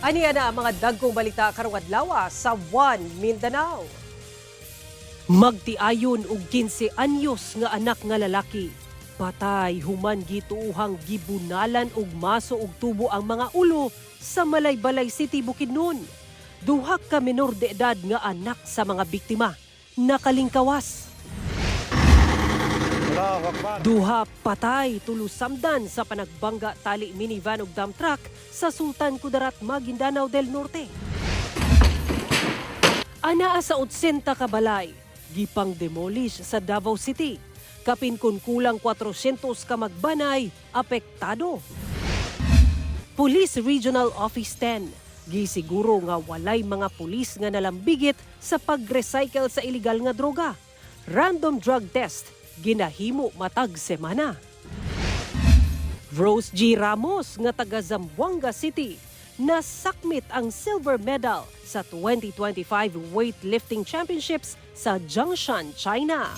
Aniya na ang mga dagkong balita karong adlaw sa One Mindanao. Magtiayon og 15 anyos nga anak nga lalaki. Patay human gituuhang gibunalan og maso og tubo ang mga ulo sa Malaybalay City, Bukidnon. Duha ka menor de edad nga anak sa mga biktima nakalingkawas. Duha patay, tulo samdan sa panagbangga tali minivan ug dump truck sa Sultan Kudarat, Maguindanao del Norte. Anaa sa 80 ka balay gipang demolish sa Davao City. Kapin kun kulang 400 ka magbanay apektado. Police Regional Office 10 gisiguro nga walay mga pulis nga nalambigit sa pag-recycle sa illegal nga droga. Random drug test ginahimo matag semana. Rose G. Ramos nga taga Zamboanga City nasakmit ang silver medal sa 2025 Weightlifting Championships sa Jiangshan, China.